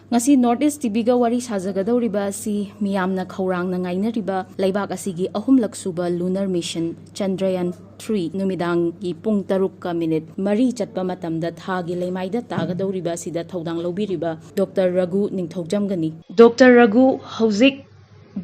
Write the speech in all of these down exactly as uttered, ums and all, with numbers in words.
ꯉꯁꯤ North East ꯇꯤꯚꯤꯒ ꯋꯥꯔꯤ ꯁꯥꯖꯒꯗꯧꯔꯤꯕ ꯑꯁꯤ ꯃꯤꯌꯥꯝꯅ ꯈꯧꯔꯥꯡꯅ ꯉꯥꯏꯅꯔꯤꯕ ꯂꯩꯕꯥꯛ ꯑꯁꯤꯒꯤ ꯑꯍꯨꯝꯂꯛ ꯁꯨꯕ lunar mission Chandrayaan three ꯅꯨꯃꯤꯗꯥꯡꯒꯤ ꯄꯨꯡ ꯇꯔꯨꯛꯀ ꯃꯤꯅꯤꯠ ꯃꯔꯤ ꯆꯠꯄ ꯃꯇꯝꯗ ꯊꯥꯒꯤ ꯂꯩꯃꯥꯏꯗ ꯇꯥꯒꯗꯧꯔꯤꯕ ꯑꯁꯤꯗ ꯊꯧꯗꯥꯡ ꯂꯧꯕꯤꯔꯤꯕ ꯗꯣꯛꯇꯔ ꯔꯘꯨ ꯅꯤꯡꯊꯧꯖꯝꯒꯅꯤ꯫ ꯗꯣꯛꯇꯔ ꯔꯘꯨ ꯍꯧꯖꯤꯛ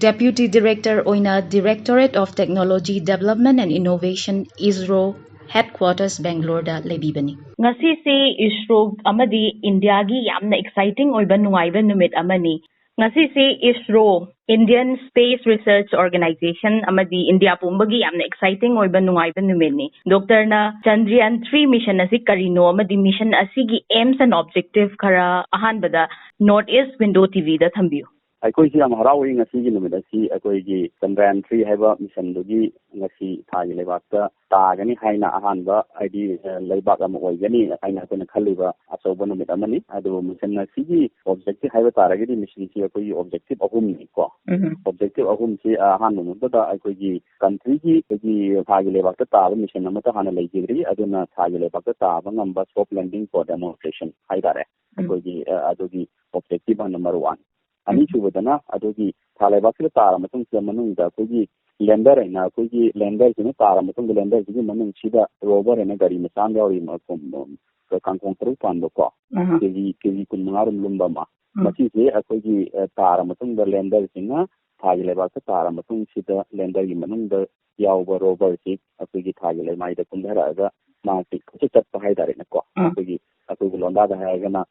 Deputy Director ꯑꯣꯏꯅ Directorate of Technology Development and Innovation, ISRO, Headquarters Bangaloreꯗ ꯂꯩꯕꯤꯕꯅꯤ꯫ ꯉꯁꯤꯁꯤ ISRO ꯑꯃꯗꯤ ꯏꯟꯗꯤꯌꯥꯒꯤ ꯌꯥꯝꯅ exciting ꯑꯣꯏꯕ ꯅꯨꯡꯉꯥꯏꯕ ꯅꯨꯃꯤꯠ ꯑꯃꯅꯤ꯫ ꯉꯁꯤꯁꯤ ISRO, Indian Space Research Organisation ꯑꯃꯗꯤ ꯏꯟꯗꯤꯌꯥ ꯄꯨꯝꯕꯒꯤ ꯌꯥꯝꯅ exciting ꯑꯣꯏꯕ ꯅꯨꯡꯉꯥꯏꯕ ꯅꯨꯃꯤꯠꯅꯤ꯫ ꯗꯣꯛꯇꯔꯅ Chandrayaan three mission ꯑꯁꯤ ꯀꯔꯤꯅꯣ ꯑꯃꯗꯤ mission ꯑꯁꯤꯒꯤ aims and objective ꯈꯔ ꯑꯍꯥꯟꯕꯗ North East Window ꯇꯤꯚꯤꯗ ꯊꯝꯕꯤꯌꯨ꯫ ꯑꯩꯈꯣꯏꯁꯨ ꯌꯥꯝ ꯍꯔꯥꯎꯏ ꯉꯁꯤꯒꯤ ꯅꯨꯃꯤꯠ ꯑꯁꯤ ꯑꯩꯈꯣꯏꯒꯤ Chandrayaan three ꯍꯥꯏꯕ missionꯗꯨꯒꯤ ꯉꯁꯤ ꯊꯥꯒꯤ ꯂꯩꯕꯥꯛꯇ ꯇꯥꯒꯅꯤ ꯍꯥꯏꯅ ꯑꯍꯥꯟꯕ ꯍꯥꯏꯗꯤ, ꯑ, ꯂꯩꯕꯥꯛ ꯑꯃ ꯑꯣꯏꯒꯅꯤ ꯍꯥꯏꯅ ꯑꯩꯈꯣꯏꯅ ꯈꯜꯂꯤꯕ ꯑꯆꯧꯕ ꯅꯨꯃꯤꯠ ꯑꯃꯅꯤ꯫ ꯑꯗꯨꯕꯨ mission ꯑꯁꯤꯒꯤ objective ꯍꯥꯏꯕ ꯇꯥꯔꯒꯗꯤ missionꯁꯤ ꯑꯩꯈꯣꯏꯒꯤ objective ꯑꯍꯨꯝꯅꯤꯀꯣ꯫ ꯎꯝ꯫ Objective ꯑꯍꯨꯝꯁꯤ ꯑꯍꯥꯟꯕ ꯃꯛꯇꯗ ꯑꯩꯈꯣꯏꯒꯤ countryꯒꯤ ꯑꯩꯈꯣꯏꯒꯤ ꯊꯥꯒꯤ ꯂꯩꯕꯥꯛꯇ ꯇꯥꯕ mission ꯑꯃꯠꯇ ꯍꯥꯟꯅ ꯂꯩꯈꯤꯗ꯭ꯔꯤ꯫ ꯑꯗꯨꯅ ꯊꯥꯒꯤ ꯂꯩꯕꯥꯛꯇ ꯇꯥꯕ ꯉꯝꯕ soft landing for demonstration ꯍꯥꯏꯇꯥꯔꯦ꯫ ꯎꯝ꯫ ꯑꯩꯈꯣꯏꯒꯤ, ꯑ, ꯑꯗꯨꯒꯤ objective number one꯫ ꯎꯝ꯫ ꯑꯅꯤꯁꯨꯕꯗꯅ ꯑꯗꯨꯒꯤ ꯊꯥ ꯂꯩꯕꯥꯛꯁꯤꯗ ꯇꯥꯔ ꯃꯇꯨꯡꯁꯤꯗ ꯃꯅꯨꯡꯗ ꯑꯩꯈꯣꯏꯒꯤ lander ꯍꯥꯏꯅ ꯑꯩꯈꯣꯏꯒꯤ landerꯁꯤꯅ ꯇꯥꯔ ꯃꯇꯨꯡꯗ landerꯁꯤꯒꯤ ꯃꯅꯨꯡꯁꯤꯗ rover ꯍꯥꯏꯅ ꯒꯥꯔꯤ ꯃꯆꯥ ꯑꯃ ꯌꯥꯎꯔꯤ, ꯃꯈꯣꯟ, ꯀꯥꯡꯈꯣꯡ ꯇꯔꯨꯛ ꯄꯥꯟꯕꯀꯣ, ꯑꯍꯥ꯫ KG, KG ꯀꯨꯟꯃꯉꯥ ꯔꯣꯝ ꯂꯨꯝꯕ ꯑꯃ꯫ ꯎꯝ꯫ ꯃꯁꯤꯁꯦ ꯑꯩꯈꯣꯏꯒꯤ, ꯑ, ꯇꯥꯔ ꯃꯇꯨꯡꯗ landerꯁꯤꯅ ꯊꯥꯒꯤ ꯂꯩꯕꯥꯛꯇ ꯇꯥꯔ ꯃꯇꯨꯡꯁꯤꯗ landerꯒꯤ ꯃꯅꯨꯡꯗ ꯌꯥꯎꯕ roverꯁꯤ ꯑꯩꯈꯣꯏꯒꯤ ꯊꯥꯒꯤ ꯂꯩꯃꯥꯏꯗ ꯀꯨꯝꯊꯔꯛꯑꯒ ꯃꯥꯁꯤ ꯀꯣꯏꯆꯠ ꯆꯠꯄ ꯍꯥꯏꯇꯥꯔꯦꯅꯦꯀꯣ꯫ ꯎꯝ꯫ ꯑꯩꯈꯣꯏꯒꯤ, ꯑꯩꯈꯣꯏꯒꯤ ꯂꯣꯟꯗꯥꯗ ꯍꯥꯏꯔꯒꯅ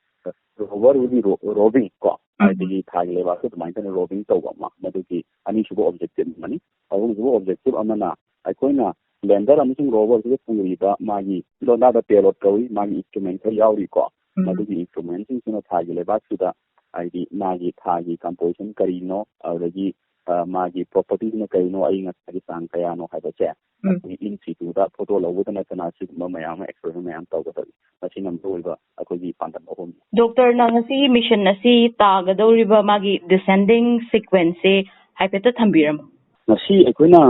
rover will be ro-, roving ꯀꯣ, ꯎꯝ꯫ ꯍꯥꯏꯕꯗꯤ ꯊꯥꯒꯤ ꯂꯩꯕꯥꯛꯇ ꯑꯗꯨꯃꯥꯏꯅ ꯇꯧꯅ roving ꯇꯧꯕ ꯑꯃ, ꯃꯗꯨꯒꯤ ꯑꯅꯤꯁꯨꯕ objective ꯑꯃꯅꯤ꯫ ꯑꯍꯨꯝꯁꯨꯕ objective ꯑꯃꯅ ꯑꯩꯈꯣꯏꯅ lander ꯑꯃꯁꯨꯡ roverꯁꯤꯗ ꯄꯨꯔꯤꯕ ꯃꯥꯒꯤ ꯂꯣꯟꯗꯥꯗ payload ꯀꯧꯏ, ꯃꯥꯒꯤ instrument ꯈꯔ ꯌꯥꯎꯔꯤꯀꯣ꯫ ꯎꯝ꯫ ꯃꯗꯨꯒꯤ instrumentꯁꯤꯡꯁꯤꯅ ꯊꯥꯒꯤ ꯂꯩꯕꯥꯛꯁꯤꯗ ꯍꯥꯏꯗꯤ ꯃꯥꯒꯤ ꯊꯥꯒꯤ composition ꯀꯔꯤꯅꯣ, ꯑꯗꯨꯗꯒꯤ, ꯑ, ꯃꯥꯒꯤ propertyꯁꯤꯅ ꯀꯔꯤꯅꯣ, ꯑꯏꯪ ꯑꯁꯥꯒꯤ ꯆꯥꯡ ꯀꯌꯥꯅꯣ ꯍꯥꯏꯕꯁꯦ ꯎꯝ꯫ ꯑꯩꯈꯣꯏ in situ ꯗ photo ꯂꯧꯕꯗ ꯅꯠꯇꯅ ꯑꯁꯤꯒꯨꯝꯕ ꯃꯌꯥꯝ ꯑꯃ experiment ꯃꯌꯥꯝ ꯇꯧꯒꯗꯧꯔꯤ꯫ ꯃꯁꯤꯅ ꯃꯔꯨꯑꯣꯏꯕ ꯑꯩꯈꯣꯏꯒꯤ ꯄꯥꯟꯗꯝ ꯑꯍꯨꯝꯅꯤ꯫ ꯗꯣꯛꯇꯔꯅ ꯉꯁꯤꯒꯤ mission ꯑꯁꯤ ꯇꯥꯒꯗꯧꯔꯤꯕ ꯃꯥꯒꯤ descending sequenceꯁꯦ ꯍꯥꯏꯐꯦꯠꯇ ꯊꯝꯕꯤꯔꯝꯃꯨ꯫ ꯉꯁꯤ ꯑꯩꯈꯣꯏꯅ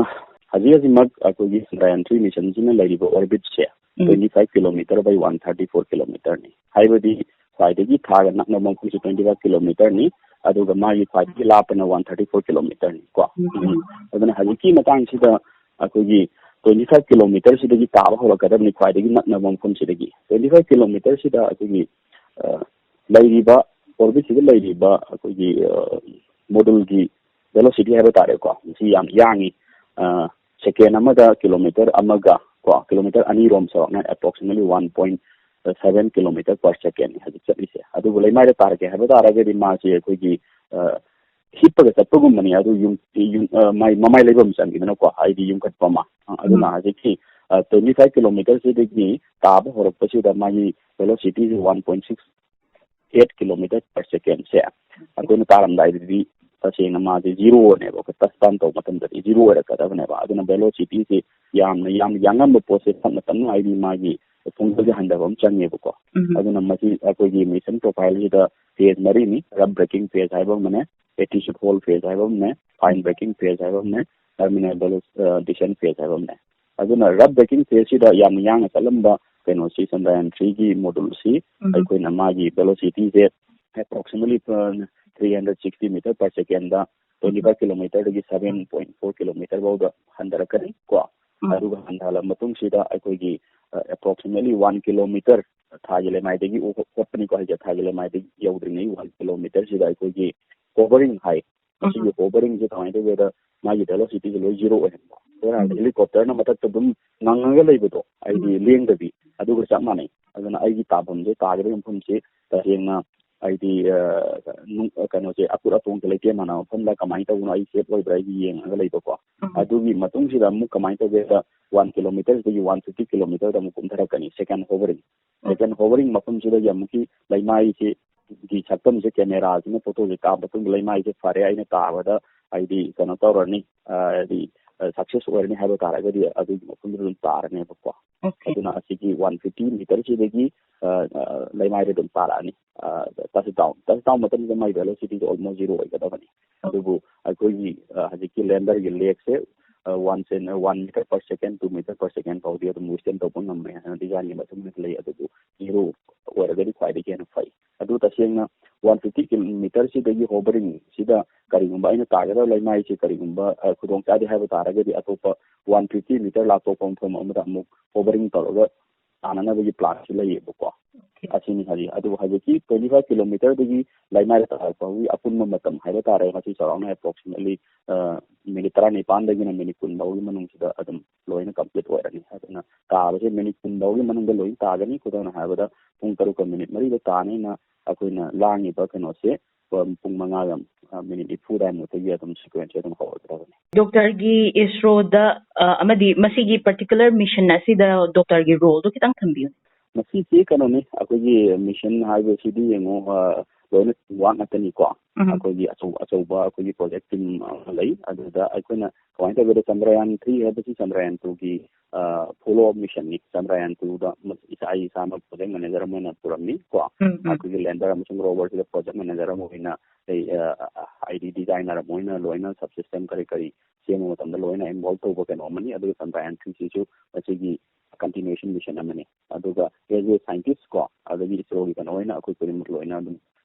ꯍꯧꯖꯤꯛ ꯍꯧꯖꯤꯛꯃꯛ ꯑꯩꯈꯣꯏꯒꯤ Chandrayaan three missionꯁꯤꯅ ꯂꯩꯔꯤꯕ orbitꯁꯦ ꯎꯝ꯫ Twenty five kilometer by one thirty four kilometerꯅꯤ꯫ ꯍꯥꯏꯕꯗꯤ ꯈ꯭ꯋꯥꯏꯗꯒꯤ ꯊꯥꯒ ꯅꯛꯅꯕ ꯃꯐꯝꯁꯤ twenty five kilometer ꯅꯤ, ꯑꯗꯨꯒ ꯃꯥꯒꯤ ꯈ꯭ꯋꯥꯏꯗꯒꯤ ꯂꯥꯞꯄꯅ one thirty four kilometer ꯅꯤ ꯀꯣ꯫ ꯎꯝ꯫ ꯑꯗꯨꯅ ꯍꯧꯖꯤꯛꯀꯤ ꯃꯇꯥꯡꯁꯤꯗ ꯑꯩꯈꯣꯏꯒꯤ twenty five kilometer ꯁꯤꯗꯒꯤ ꯇꯥꯕ ꯍꯧꯔꯛꯀꯗꯕꯅꯤ, ꯈ꯭ꯋꯥꯏꯗꯒꯤ ꯅꯛꯅꯕ ꯃꯐꯝꯁꯤꯗꯒꯤ꯫ Twenty five kilometer ꯁꯤꯗ ꯑꯩꯈꯣꯏꯒꯤ, ꯑ, ꯂꯩꯔꯤꯕ, orbit ꯁꯤꯗ ꯂꯩꯔꯤꯕ ꯑꯩꯈꯣꯏꯒꯤ, ꯑ, module ꯒꯤ velocity ꯍꯥꯏꯕ ꯇꯥꯔꯦꯀꯣ, ꯃꯁꯤ ꯌꯥꯝ ꯌꯥꯡꯉꯤ꯫ ꯑ, second ꯑꯃꯗ kilometer ꯑꯃꯒ ꯀꯣ, kilometer ꯑꯅꯤꯔꯣꯝ ꯆꯥꯎꯔꯥꯛꯅ approximately one point seven kilometer per second ꯅꯤ ꯍꯧꯖꯤꯛ ꯆꯠꯂꯤꯁꯦ꯫ ꯑꯗꯨꯕꯨ ꯂꯩꯃꯥꯏꯗ ꯇꯥꯔꯛꯀꯦ ꯍꯥꯏꯕ ꯇꯥꯔꯒꯗꯤ ꯃꯥꯁꯤ ꯑꯩꯈꯣꯏꯒꯤ, ꯑ, ꯍꯤꯞꯄꯒ ꯆꯠꯄꯒꯨꯝꯕꯅꯤ꯫ ꯑꯗꯨ ꯌꯨꯝ, ꯌꯨꯝ, ꯑ, ꯃꯥꯏ, ꯃꯃꯥꯏ ꯂꯩꯐꯝ ꯆꯪꯉꯤꯗꯅꯀꯣ, ꯍꯥꯏꯗꯤ ꯌꯨꯝꯈꯠꯄ ꯑꯃ꯫ ꯑ, ꯑꯗꯨꯅ ꯎꯝ꯫ ꯍꯧꯖꯤꯛꯀꯤ, ꯑ, twenty five kilometer ꯁꯤꯗꯒꯤ ꯇꯥꯕ ꯍꯧꯔꯛꯄꯁꯤꯗ ꯃꯥꯒꯤ velocity ꯁꯤ one point six eight kilometer per second ꯁꯦ ꯑꯩꯈꯣꯏꯅ ꯇꯥꯔꯝꯗꯥꯏꯗꯗꯤ ꯇꯁꯦꯡꯅ ꯃꯥꯁꯦ zero ꯅꯦꯕ, ꯑꯩꯈꯣꯏ touch down ꯇꯧꯕ ꯃꯇꯝꯗꯗꯤ zero ꯑꯣꯏꯔꯛꯀꯗꯕꯅꯦꯕ꯫ ꯑꯗꯨꯅ velocity ꯁꯤ ꯌꯥꯝꯅ, ꯌꯥꯝ ꯌꯥꯡꯉꯝꯕ ꯄꯣꯠꯁꯦ ꯇꯞꯅ ꯇꯞꯅ ꯍꯥꯏꯗꯤ ꯃꯥꯒꯤ ꯈꯣꯡꯖꯦꯜꯁꯦ ꯍꯟꯊꯕ ꯑꯃ ꯆꯪꯉꯦꯕꯀꯣ꯫ ꯎꯝ꯫ ꯑꯗꯨꯅ ꯃꯁꯤ ꯑꯩꯈꯣꯏꯒꯤ mission profile ꯁꯤꯗ phase ꯃꯔꯤꯅꯤ: rough braking phase ꯍꯥꯏꯕ ꯑꯃꯅꯦ, attitude hold phase ꯍꯥꯏꯕ ꯑꯃꯅꯦ, fine braking phase ꯍꯥꯏꯕ ꯑꯃꯅꯦ, terminal velo-, ꯑ, descent phase ꯍꯥꯏꯕ ꯑꯃꯅꯦ꯫ ꯑꯗꯨꯅ rough braking phase ꯁꯤꯗ ꯌꯥꯝꯅ ꯌꯥꯡꯅ ꯆꯠꯂꯝꯕ ꯀꯩꯅꯣꯁꯤ, Chandrayaan three ꯒꯤ module ꯁꯤ ꯎꯝ꯫ ꯑꯩꯈꯣꯏꯅ ꯃꯥꯒꯤ velocity ꯁꯦ approximately, ꯑ, three hundred sixty meter per second ꯗ twenty five kilometer ꯗꯒꯤ seven point four kilometer ꯐꯥꯎꯗ ꯍꯟꯊꯔꯛꯀꯅꯤ ꯀꯣ꯫ ꯎꯝ꯫ ꯑꯗꯨꯒ ꯍꯟꯊꯍꯜꯂ ꯃꯇꯨꯡꯁꯤꯗ ꯑꯩꯈꯣꯏꯒꯤ, ꯑ, approximately one kilometer ꯊꯥꯒꯤ ꯂꯩꯃꯥꯏꯗꯒꯤ ꯎ-, ꯍꯣꯠꯄꯅꯤꯀꯣ ꯍꯥꯏꯁꯦ, ꯊꯥꯒꯤ ꯂꯩꯃꯥꯏꯗꯒꯤ ꯌꯧꯗ꯭ꯔꯤꯉꯩ one kilometer ꯁꯤꯗ ꯑꯩꯈꯣꯏꯒꯤ hovering ꯍꯥꯏ꯫ ꯃꯁꯤꯒꯤ ꯎꯝ꯫ hovering ꯁꯦ ꯀꯃꯥꯏꯅ ꯇꯧꯒꯦꯗ, ꯃꯥꯒꯤ velocity ꯁꯦ ꯂꯣꯏ zero ꯑꯣꯏꯍꯟꯕ꯫ Whereas ꯎꯝ꯫ Helicopter ꯅ ꯃꯊꯛꯇ ꯑꯗꯨꯝ ꯉꯪꯉꯒ ꯂꯩꯕꯗꯣ, ꯍꯥꯏꯗꯤ ꯎꯝ꯫ ꯂꯦꯡꯗꯕꯤ, ꯑꯗꯨꯒ ꯆꯞ ꯃꯥꯟꯅꯩ꯫ ꯑꯗꯨꯅ ꯑꯩꯒꯤ ꯇꯥꯐꯝꯁꯦ, ꯇꯥꯒꯗꯕ ꯃꯐꯝꯁꯦ ꯇꯁꯦꯡꯅ ꯍꯥꯏꯗꯤ, ꯑ, ꯅꯨꯡ-, ꯑ, ꯀꯩꯅꯣꯁꯦ, ꯑꯀꯨꯠ ꯑꯇꯣꯡꯁꯦ ꯂꯩꯇꯦꯝ ꯃꯥꯟꯅꯕ ꯃꯐꯝꯗ ꯀꯃꯥꯏꯅ ꯇꯧꯕꯅꯣ, ꯑꯩ safe ꯑꯣꯏꯕ꯭ꯔꯥ, ꯑꯩꯒꯤ ꯌꯦꯡꯉꯒ ꯂꯩꯕꯀꯣ꯫ ꯎꯝ꯫ ꯑꯗꯨꯒꯤ ꯃꯇꯨꯡꯁꯤꯗ ꯑꯃꯨꯛ ꯀꯃꯥꯏꯅ ꯇꯧꯒꯦꯗ, one kilometer ꯁꯤꯗꯒꯤ one fifty kilometer ꯗ ꯑꯃꯨꯛ ꯀꯨꯝꯊꯔꯛꯀꯅꯤ, second hovering꯫ ꯎꯝ꯫ Second hovering ꯃꯐꯝꯁꯤꯗꯒꯤ ꯑꯃꯨꯛꯀꯤ ꯂꯩꯃꯥꯏꯁꯤ ꯒꯤ ꯁꯛꯇꯝꯁꯦ camera ꯁꯤꯅ photo ꯁꯦ ꯀꯥꯞꯄ ꯃꯇꯨꯡꯗ ꯂꯩꯃꯥꯏꯁꯦ ꯐꯔꯦ, ꯑꯩꯅ ꯇꯥꯕꯗ ꯍꯥꯏꯗꯤ ꯀꯩꯅꯣ ꯇꯧꯔꯅꯤ, ꯑ, ꯍꯥꯏꯗꯤ, ꯑ, success ꯑꯣꯏꯔꯅꯤ ꯍꯥꯏꯕ ꯇꯥꯔꯒꯗꯤ ꯑꯗꯨꯒꯤ ꯃꯐꯝꯗꯨꯗ ꯑꯗꯨꯝ ꯇꯥꯔꯅꯦꯕꯀꯣ꯫ Okay꯫ ꯑꯗꯨꯅ ꯑꯁꯤꯒꯤ one fifty meter ꯁꯤꯗꯒꯤ, ꯑ, ꯑ, ꯂꯩꯃꯥꯏꯗ ꯑꯗꯨꯝ ꯇꯥꯔꯛꯑꯅꯤ꯫ ꯑ, touch down, touch down ꯃꯇꯝꯗ ꯃꯥꯏ velocity ꯁꯦ almost zero ꯑꯣꯏꯒꯗꯕꯅꯤ꯫ ꯑꯗꯨꯕꯨ ꯑꯩꯈꯣꯏꯒꯤ, ꯑ, ꯍꯧꯖꯤꯛꯀꯤ lander ꯒꯤ leg ꯁꯦ, ꯑ, one cen-, one meter per second, two meter per second ꯐꯥꯎꯗꯤ ꯑꯗꯨꯝ withstand ꯇꯧꯕ ꯉꯝꯃꯦ ꯍꯥꯏꯅ design ꯒꯤ ꯃꯇꯨꯡ ꯏꯟꯅ ꯂꯩ꯫ ꯑꯗꯨꯕꯨ zero ꯑꯣꯏꯔꯒꯗꯤ ꯈ꯭ꯋꯥꯏꯗꯒꯤ ꯍꯦꯟꯅ ꯐꯩ꯫ ꯑꯗꯨ ꯇꯁꯦꯡꯅ ꯋꯥꯟ ꯐꯤꯐꯇꯤ ꯀꯤꯂꯣꯃꯤꯇꯔꯁꯤꯗꯒꯤ ꯍꯣꯕꯔꯤꯡꯁꯤꯗ ꯀꯔꯤꯒꯨꯝꯕ ꯑꯩꯅ ꯇꯥꯒꯗꯕ ꯂꯩꯃꯥꯏꯁꯤ ꯀꯔꯤꯒꯨꯝꯕ, ꯑ, ꯈꯨꯗꯣꯡ ꯆꯥꯗꯦ ꯍꯥꯏꯕ ꯇꯥꯔꯒꯗꯤ, ꯑꯇꯣꯞꯄ ꯋꯥꯟ ꯐꯤꯐꯇꯤ ꯃꯤꯇꯔ ꯂꯥꯞꯊꯣꯛꯄ ꯃꯐꯝ ꯑꯃꯗ ꯑꯃꯨꯛ ꯍꯣꯕꯔꯤꯡ ꯇꯧꯔꯒ ꯇꯥꯅꯅꯕꯒꯤ ꯄ꯭ꯂꯥꯟꯁꯨ ꯂꯩꯌꯦꯕꯀꯣ꯫ ꯑꯁꯤꯅꯤ ꯍꯥꯏꯗꯤ, ꯑꯗꯨꯕꯨ ꯍꯧꯖꯤꯛꯀꯤ ꯇ꯭ꯋꯦꯟꯇꯤ ꯐꯥꯏꯚ ꯀꯤꯂꯣꯃꯤꯇꯔꯗꯒꯤ ꯂꯩꯃꯥꯏꯗ ꯇꯥꯔꯛꯄꯒꯤ ꯑꯄꯨꯟꯕ ꯃꯇꯝ ꯍꯥꯏꯕ ꯇꯥꯔꯦ, ꯃꯁꯤ ꯆꯥꯎꯔꯥꯛꯅ approximately, ꯑ, ꯃꯤꯅꯤꯠ ꯇꯔꯥꯅꯤꯄꯥꯟꯗꯒꯤꯅ ꯃꯤꯅꯤꯠ ꯀꯨꯟ ꯐꯥꯎꯒꯤ ꯃꯅꯨꯡꯁꯤꯗ ꯑꯗꯨꯝ ꯂꯣꯏꯅ complete ꯑꯣꯏꯔꯅꯤ꯫ ꯑꯗꯨꯅ ꯇꯥꯕꯁꯦ ꯃꯤꯅꯤꯠ ꯀꯨꯟ ꯐꯥꯎꯒꯤ ꯃꯅꯨꯡꯗ ꯂꯣꯏꯅ ꯇꯥꯒꯅꯤ꯫ ꯈꯨꯗꯝ ꯑꯣꯏꯅ ꯍꯥꯏꯔꯕꯗ, ꯄꯨꯡ ꯇꯔꯨꯛꯀ ꯃꯤꯅꯤꯠ ꯃꯔꯤꯗ ꯇꯥꯅꯤꯅ ꯑꯩꯈꯣꯏꯅ ꯂꯥꯡꯉꯤꯕ ꯀꯩꯅꯣꯁꯦ, ꯄꯨꯡ ꯃꯉꯥꯒ, ꯑ, ꯃꯤꯅꯤꯠ ꯅꯤꯐꯨ ꯑꯗꯥꯏꯃꯨꯛꯇꯒꯤ ꯑꯗꯨꯝ sequence ꯑꯗꯨꯝ ꯍꯧꯔꯗꯕꯅꯤ꯫ ꯗꯣꯛꯇꯔꯒꯤ ꯏꯁꯔꯣꯗ, ꯑ, ꯑꯃꯗꯤ ꯃꯁꯤꯒꯤ particular mission ꯑꯁꯤꯗ ꯗꯣꯛꯇꯔꯒꯤ roleꯗꯨ ꯈꯤꯇꯪ ꯊꯝꯕꯤꯌꯨ꯫ ꯃꯁꯤꯁꯤ ꯀꯩꯅꯣꯅꯤ, ꯑꯩꯈꯣꯏꯒꯤ mission ꯍꯥꯏꯕꯁꯤꯗꯤ ꯌꯦꯡꯉꯣ, ꯑ, ꯂꯣꯏꯅ team work ꯉꯥꯛꯇꯅꯤꯀꯣ꯫ ꯎꯝ꯫ ꯑꯩꯈꯣꯏꯒꯤ ꯑꯆꯧ-, ꯑꯆꯧꯕ ꯑꯩꯈꯣꯏꯒꯤ project team ꯑꯃ ꯂꯩ꯫ ꯑꯗꯨꯗ ꯑꯩꯈꯣꯏꯅ ꯀꯃꯥꯏꯅ ꯇꯧꯒꯦꯗ, ꯆꯟꯗ꯭ꯔꯌꯥꯟ three ꯍꯥꯏꯕꯁꯤ ꯆꯟꯗ꯭ꯔꯌꯥꯟ twoꯒꯤ, ꯑ, follow up missionꯅꯤ꯫ ꯆꯟꯗ꯭ꯔꯌꯥꯟ twoꯗ ꯃ-, ꯏꯁꯥ, ꯑꯩ ꯏꯁꯥꯃꯛ project manager ꯑꯃ ꯑꯣꯏꯅ ꯄꯨꯔꯝꯃꯤ ꯀꯣ꯫ ꯎꯝ, ꯎꯝ꯫ ꯑꯩꯈꯣꯏꯒꯤ lander ꯑꯃꯁꯨꯡ roverꯁꯤꯗ project manager ꯑꯃ ꯑꯣꯏꯅ ꯑꯩ, ꯑ, ꯑ, ꯍꯥꯏꯗꯤ designer ꯑꯃ ꯑꯣꯏꯅ ꯂꯣꯏꯅ subsystem ꯀꯔꯤ ꯀꯔꯤ ꯁꯦꯝꯕ ꯃꯇꯝꯗ ꯂꯣꯏꯅ involve ꯇꯧꯕ ꯀꯩꯅꯣ ꯑꯃꯅꯤ꯫ ꯑꯗꯨꯒ ꯆꯟꯗ꯭ꯔꯌꯥꯟ threeꯁꯤꯁꯨ ꯃꯁꯤꯒꯤ continuation mission ꯑꯃꯅꯤ꯫ ꯑꯗꯨꯒ as a scientist ꯀꯣ, ꯑꯗꯒꯤ ꯏꯁꯔꯣꯒꯤ ꯀꯩꯅꯣ ꯑꯣꯏꯅ ꯑꯩꯈꯣꯏ ꯈꯨꯗꯤꯡꯃꯛ ꯂꯣꯏꯅ ꯑꯗꯨꯝ,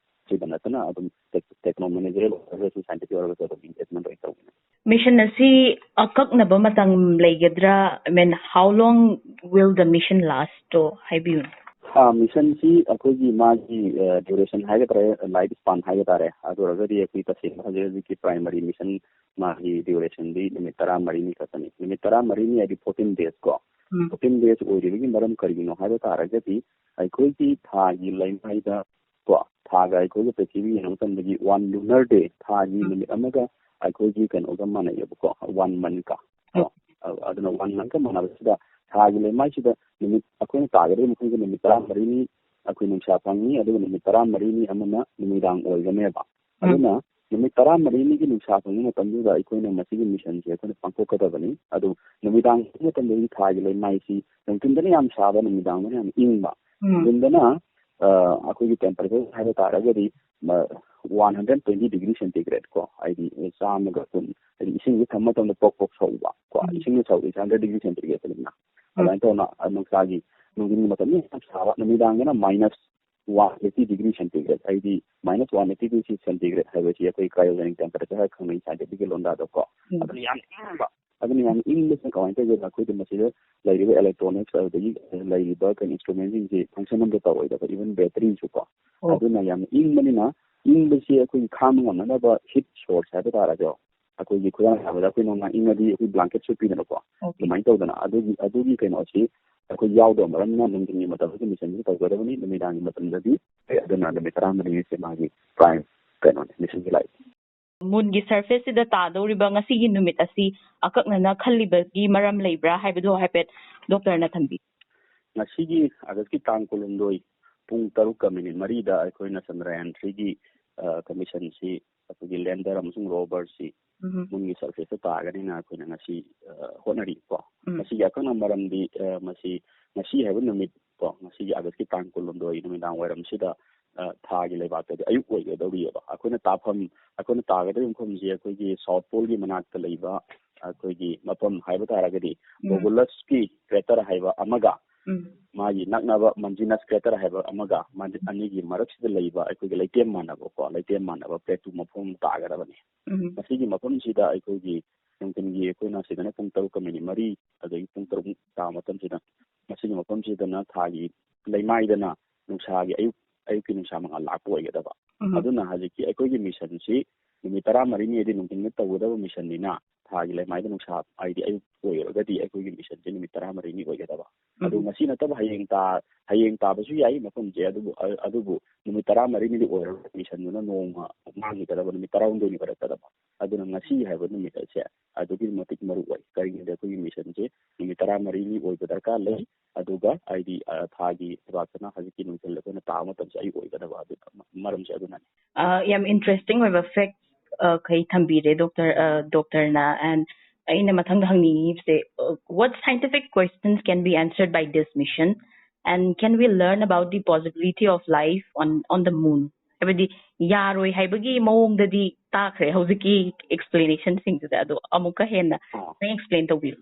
ꯁꯤꯗ ꯅꯠꯇꯅ ꯑꯗꯨꯝ tech-, techno managerial ꯑꯣꯏꯔꯒꯁꯨ, scientist ꯑꯣꯏꯔꯒꯁꯨ ꯑꯗꯨꯝ engagement ꯂꯣꯏ ꯇꯧꯒꯅꯤ꯫ Mission ꯑꯁꯤ ꯑꯀꯛꯅꯕ ꯃꯇꯝ ꯂꯩꯒꯗ꯭ꯔꯥ? I mean, how long will the mission lastꯇꯣ ꯍꯥꯏꯕꯤꯌꯨ꯫ ꯑꯥ, missionꯁꯤ ꯑꯩꯈꯣꯏꯒꯤ ꯃꯥꯒꯤ, ꯑ, duration ꯍꯥꯏꯒꯗ꯭ꯔꯥ, life span ꯍꯥꯏꯒ ꯇꯥꯔꯦ, ꯑꯗꯨ ꯑꯣꯏꯔꯒꯗꯤ ꯑꯩꯈꯣꯏ ꯇꯁꯦꯡꯅ ꯍꯧꯖꯤꯛ ꯍꯧꯖꯤꯛꯀꯤ primary mission ꯃꯥꯒꯤ durationꯗꯤ ꯅꯨꯃꯤꯠ ꯇꯔꯥꯃꯔꯤꯅꯤ ꯈꯛꯇꯅꯤ꯫ ꯅꯨꯃꯤꯠ ꯇꯔꯥꯃꯔꯤꯅꯤ ꯍꯥꯏꯗꯤ fourteen days ꯀꯣ꯫ ꯎꯝ꯫ Fourteen days ꯑꯣꯏꯔꯤꯕꯒꯤ ꯃꯔꯝ ꯀꯔꯤꯒꯤꯅꯣ ꯍꯥꯏꯕ ꯇꯥꯔꯒꯗꯤ, ꯑꯩꯈꯣꯏꯒꯤ ꯊꯥꯒꯤ ꯂꯩꯃꯥꯏꯗ ꯀꯣ, ꯊꯥꯒ ꯑꯩꯈꯣꯏꯒ ꯄ꯭ꯔꯤꯊꯤꯕꯤ ꯌꯦꯡꯕ ꯃꯇꯝꯗꯗꯤ one lunar day, ꯊꯥꯒꯤ ꯎꯝ꯫ ꯅꯨꯃꯤꯠ ꯑꯃꯒ ꯑꯩꯈꯣꯏꯒꯤ ꯀꯩꯅꯣꯒ ꯃꯥꯟꯅꯩꯌꯦꯕꯀꯣ, one month ꯀ ꯀꯣ꯫ ꯎꯝ꯫ ꯑ-, ꯑꯗꯨꯅ one month ꯀ ꯃꯥꯟꯅꯕꯁꯤꯗ ꯊꯥꯒꯤ ꯂꯩꯃꯥꯏꯁꯤꯗ ꯅꯨꯃꯤꯠ ꯑꯩꯈꯣꯏꯅ ꯇꯥꯒꯗꯕ ꯃꯐꯝꯁꯦ ꯅꯨꯃꯤꯠ ꯇꯔꯥꯃꯔꯤꯅꯤ, ꯑꯩꯈꯣꯏ ꯅꯨꯡꯁꯥ ꯐꯪꯉꯤ, ꯑꯗꯨꯒ ꯅꯨꯃꯤꯠ ꯇꯔꯥꯃꯔꯤꯅꯤ ꯑꯃꯅ ꯅꯨꯃꯤꯗꯥꯡ ꯑꯣꯏꯒꯅꯦꯕ꯫ ꯎꯝ꯫ ꯑꯗꯨꯅ ꯅꯨꯃꯤꯠ ꯇꯔꯥꯃꯔꯤꯅꯤꯒꯤ ꯅꯨꯡꯁꯥ ꯐꯪꯕ ꯃꯇꯝꯗꯨꯗ ꯑꯩꯈꯣꯏꯅ ꯃꯁꯤꯒꯤ missionꯁꯦ ꯑꯩꯈꯣꯏꯅ ꯄꯥꯡꯊꯣꯛꯀꯗꯕꯅꯤ꯫ ꯑꯗꯨ ꯅꯨꯃꯤꯗꯥꯡ ꯐꯪꯕ ꯃꯇꯝꯗꯗꯤ ꯊꯥꯒꯤ ꯂꯩꯃꯥꯏꯁꯤ ꯅꯨꯡꯊꯤꯟꯗꯅ ꯌꯥꯝ ꯁꯥꯕ, ꯅꯨꯃꯤꯗꯥꯡꯗꯅ ꯌꯥꯝ ꯏꯪꯕ꯫ ꯎꯝ꯫ ꯅꯨꯡꯊꯤꯟꯗꯅ, ꯑ, ꯑꯩꯈꯣꯏꯒꯤ temperature ꯍꯥꯏꯕ ꯇꯥꯔꯒꯗꯤ, ꯃ-, one hundred twenty degree centigrade ꯀꯣ, ꯍꯥꯏꯗꯤ ꯆꯥꯝꯃꯒ ꯀꯨꯟ, ꯍꯥꯏꯗꯤ ꯏꯁꯤꯡꯁꯦ ꯊꯝꯕ ꯃꯇꯝꯗ ꯄ꯭ꯔꯣꯛ ꯄ꯭ꯔꯣꯛ ꯁꯧꯕ ꯀꯣ, ꯎꯝ꯫ ꯏꯁꯤꯡꯅ ꯁꯧꯔꯤꯁꯦ hundred degree centigrade ꯅꯤꯅ꯫ ꯎꯝ꯫ ꯑꯗꯨꯃꯥꯏꯅ ꯇꯧꯅ, ꯑ, ꯅꯨꯡꯁꯥꯒꯤ ꯅꯨꯡꯊꯤꯟꯒꯤ ꯃꯇꯝꯗ ꯌꯥꯝ ꯁꯥꯕ, ꯅꯨꯃꯤꯗꯥꯡꯗꯅ minus one eighty degree centigrade, ꯍꯥꯏꯗꯤ minus one eighty degree centigrade ꯍꯥꯏꯕꯁꯤ ꯑꯩꯈꯣꯏ cryogenic temperature ꯍꯥꯏꯔ ꯈꯪꯅꯩ scientific ꯂꯣꯟꯗꯥꯗꯀꯣ꯫ ꯑꯗꯨꯅ ꯌꯥꯝ ꯏꯪꯕ꯫ ꯑꯗꯨꯅ ꯌꯥꯝ ꯏꯪꯕꯁꯤꯅ ꯀꯃꯥꯏꯅ ꯇꯧꯒꯦꯗ, ꯑꯩꯈꯣꯏꯗ ꯃꯁꯤꯗ ꯂꯩꯔꯤꯕ electronics, ꯑꯗꯨꯗꯒꯤ ꯂꯩꯔꯤꯕ ꯀꯩꯅꯣ instrumentꯁꯤꯡꯁꯤ function ꯑꯝꯇ ꯇꯧꯔꯣꯏꯗꯕ, even batteryꯁꯨ ꯀꯣ꯫ ꯑꯗꯨꯅ ꯌꯥꯝꯅ ꯏꯪꯕꯅꯤꯅ, ꯏꯪꯕꯁꯤ ꯑꯩꯈꯣꯏꯒꯤ ꯈꯥꯡꯕ ꯉꯝꯅꯅꯕ heat source ꯍꯥꯏꯕ ꯇꯥꯔꯁꯨ, ꯑꯩꯈꯣꯏꯒꯤ ꯈꯨꯗꯝ ꯍꯥꯏꯔꯕꯗ ꯑꯩꯈꯣꯏ ꯅꯣꯡꯃ ꯏꯪꯉꯗꯤ ꯑꯩꯈꯣꯏ blanket ꯁꯨꯞꯄꯤꯗꯅꯀꯣ꯫ ꯑꯗꯨꯃꯥꯏꯅ ꯇꯧꯗꯅ ꯑꯗꯨꯒꯤ, ꯑꯗꯨꯒꯤ ꯀꯩꯅꯣꯁꯤ ꯑꯩꯈꯣꯏ ꯌꯥꯎꯗꯕ ꯃꯔꯝꯅ ꯅꯨꯡꯊꯤꯟꯒꯤ ꯃꯇꯝꯗꯗꯤ missionꯁꯤ ꯇꯧꯒꯗꯕꯅꯤ, ꯅꯨꯃꯤꯗꯥꯡꯒꯤ ꯃꯇꯝꯗꯗꯤ ꯑꯗꯨꯅ ꯅꯨꯃꯤꯠ ꯇꯔꯥꯃꯔꯤꯅꯤꯁꯦ ꯃꯥꯒꯤ prime ꯀꯩꯅꯣꯅꯤ, missionꯒꯤ life꯫ Moonꯒꯤ surfaceꯁꯤꯗ ꯇꯥꯗꯧꯔꯤꯕ ꯉꯁꯤꯒꯤ ꯅꯨꯃꯤꯠ ꯑꯁꯤ ꯑꯀꯛꯅꯅ ꯈꯜꯂꯤꯕꯒꯤ ꯃꯔꯝ ꯂꯩꯕ꯭ꯔꯥ ꯍꯥꯏꯕꯗꯨ ꯍꯥꯏꯐꯦꯠ doctorꯅ ꯊꯝꯕꯤꯌꯨ꯫ ꯉꯁꯤꯒꯤ Augustꯀꯤ ꯇꯥꯡ ꯀꯨꯟꯍꯨꯝꯗꯣꯏ ꯄꯨꯡ ꯇꯔꯨꯛꯀ minute ꯃꯔꯤꯗ ꯑꯩꯈꯣꯏꯅ Chandrayaan threeꯒꯤ, ꯑ, ꯀ missionꯁꯤ ꯑꯩꯈꯣꯏꯒꯤ lander ꯑꯃꯁꯨꯡ roverꯁꯤ moonꯒꯤ surfaceꯇ ꯇꯥꯒꯅꯤꯅ ꯑꯩꯈꯣꯏꯅ ꯉꯁꯤ, ꯑ, ꯍꯣꯠꯅꯔꯤꯀꯣ꯫ ꯃꯁꯤꯒꯤ ꯑꯀꯛꯅꯕ ꯃꯔꯝꯗꯤ, ꯑ, ꯃꯁꯤ ꯉꯁꯤ ꯍꯥꯏꯕ ꯅꯨꯃꯤꯠ ꯀꯣ, ꯉꯁꯤꯒꯤ Augustꯀꯤ ꯇꯥꯡ ꯀꯨꯟꯍꯨꯝꯗꯣꯏ ꯅꯨꯃꯤꯗꯥꯡ ꯋꯥꯏꯔꯝꯁꯤꯗ, ꯑ, ꯊꯥꯒꯤ ꯂꯩꯕꯥꯛꯇꯗꯤ ꯑꯌꯨꯛ ꯑꯣꯏꯒꯗꯧꯔꯤꯑꯕ꯫ ꯑꯩꯈꯣꯏꯅ ꯇꯥꯐꯝ, ꯑꯩꯈꯣꯏꯅ ꯇꯥꯒꯗꯧꯔꯤꯕ ꯃꯐꯝꯁꯤ ꯑꯩꯈꯣꯏꯒꯤ South Poleꯒꯤ ꯃꯅꯥꯛꯇ ꯂꯩꯕ ꯑꯩꯈꯣꯏꯒꯤ ꯃꯐꯝ ꯍꯥꯏꯕ ꯇꯥꯔꯒꯗꯤ Boguluskii crater ꯍꯥꯏꯕ ꯑꯃꯒ ꯃꯥꯒꯤ ꯅꯛꯅꯕ Mungenast crater ꯍꯥꯏꯕ ꯑꯃꯒ, ꯃꯥꯒꯤ ꯑꯅꯤꯒꯤ ꯃꯔꯛꯁꯤꯗ ꯂꯩꯕ ꯑꯩꯈꯣꯏꯒꯤ ꯂꯩꯇꯦꯝ ꯃꯥꯟꯅꯕꯀꯣ, ꯂꯩꯇꯦꯝ ꯃꯥꯟꯅꯕ plateau ꯃꯐꯝ ꯇꯥꯒꯗꯕꯅꯤ꯫ ꯃꯁꯤꯒꯤ ꯃꯐꯝꯁꯤꯗ ꯑꯩꯈꯣꯏꯒꯤ ꯅꯨꯡꯊꯤꯟꯒꯤ, ꯑꯩꯈꯣꯏꯅ ꯁꯤꯗꯅ ꯄꯨꯡ ꯇꯔꯨꯛꯀ minute ꯃꯔꯤ, ꯑꯗꯒꯤ ꯄꯨꯡ ꯇꯔꯨꯛ ꯇꯥꯕ ꯃꯇꯝꯁꯤꯗ, ꯃꯁꯤꯒꯤ ꯃꯐꯝꯁꯤꯗꯅ ꯊꯥꯒꯤ ꯂꯩꯃꯥꯏꯗꯅ ꯅꯨꯡꯁꯥꯒꯤ ꯑꯌꯨꯛ, ꯑꯌꯨꯛꯀꯤ ꯅꯨꯡꯁꯥ ꯃꯉꯥꯜ ꯂꯥꯛꯄ ꯑꯣꯏꯒꯗꯕ꯫ ꯑꯗꯨꯅ ꯍꯧꯖꯤꯛꯀꯤ ꯑꯩꯈꯣꯏꯒꯤ missionꯁꯤ ꯅꯨꯃꯤꯠ ꯇꯔꯥꯃꯔꯤꯅꯤ, ꯍꯥꯏꯗꯤ ꯅꯨꯡꯊꯤꯟꯗ ꯇꯧꯒꯗꯕ missionꯅꯤꯅ, ꯊꯥꯒꯤ ꯂꯩꯃꯥꯏꯗ ꯅꯨꯡꯁꯥ, ꯍꯥꯏꯗꯤ ꯑꯌꯨꯛ ꯑꯣꯏꯔꯒꯗꯤ ꯑꯩꯈꯣꯏꯒꯤ missionꯁꯤ ꯅꯨꯃꯤꯠ ꯇꯔꯥꯃꯔꯤꯅꯤ ꯑꯣꯏꯒꯗꯕ꯫ ꯑꯗꯨ ꯉꯁꯤ ꯅꯠꯇꯕ ꯍꯌꯦꯡ ꯇꯥ-, ꯍꯌꯦꯡ ꯇꯥꯕꯁꯨ ꯌꯥꯏ ꯃꯐꯝꯁꯦ, ꯑꯗꯨꯕꯨ, ꯑ-, ꯑꯗꯨꯕꯨ ꯅꯨꯃꯤꯠ ꯇꯔꯥꯃꯔꯤꯅꯤꯗꯤ ꯑꯣꯏꯔꯔꯣꯏ, missionꯗꯨꯅ ꯅꯣꯡꯃ ꯃꯥꯡꯈꯤꯒꯗꯕ, ꯅꯨꯃꯤꯠ ꯇꯔꯥꯍꯨꯝꯗꯣꯏꯅꯤ ꯑꯣꯏꯔꯛꯀꯗꯕ꯫ ꯑꯗꯨꯅ ꯉꯁꯤ ꯍꯥꯏꯕ ꯅꯨꯃꯤꯠ ꯑꯁꯦ ꯑꯗꯨꯛꯀꯤ ꯃꯇꯤꯛ ꯃꯔꯨ ꯑꯣꯏ꯫ ꯀꯔꯤꯒꯤꯅꯣꯗ ꯑꯩꯈꯣꯏꯒꯤ missionꯁꯦ ꯅꯨꯃꯤꯠ ꯇꯔꯥꯃꯔꯤꯅꯤ ꯑꯣꯏꯕ ꯗꯔꯀꯥꯔ ꯂꯩ, ꯑꯗꯨꯒ ꯍꯥꯏꯗꯤ, ꯑ, ꯊꯥꯒꯤ ꯂꯩꯕꯥꯛꯇꯅ ꯍꯧꯖꯤꯛꯀꯤ ꯅꯨꯡꯊꯤꯜ ꯑꯩꯈꯣꯏꯅ ꯇꯥꯕ ꯃꯇꯝꯁꯦ ꯑꯌꯨꯛ ꯑꯣꯏꯒꯗꯕ, ꯑꯗꯨ ꯃꯔꯝꯁꯦ ꯑꯗꯨꯅꯅꯤ꯫ ꯑ, ꯌꯥꯝ interesting ꯑꯣꯏꯕ fact, ꯑ, ꯈꯩ ꯊꯝꯕꯤꯔꯦ doctor, ꯑ, doctorꯅ꯫ And ꯑꯩꯅ ꯃꯊꯪꯗ ꯍꯪꯅꯤꯡꯉꯤꯕꯁꯦ, ꯑ, what scientific questions can be answered by this mission? And can we learn about the possibility of life on, on the moon? ꯍꯥꯏꯕꯗꯤ ꯌꯥꯔꯣꯏ ꯍꯥꯏꯕꯒꯤ ꯃꯑꯣꯡꯗꯗꯤ ꯇꯥꯈ꯭ꯔꯦ ꯍꯧꯖꯤꯛꯀꯤ explanationꯁꯤꯡꯗꯨꯗ, ꯑꯗꯣ ꯑꯃꯨꯛꯀ ꯍꯦꯟꯅ ꯑꯥ꯫ ꯅꯪ explain ꯇꯧꯕꯤꯌꯨ꯫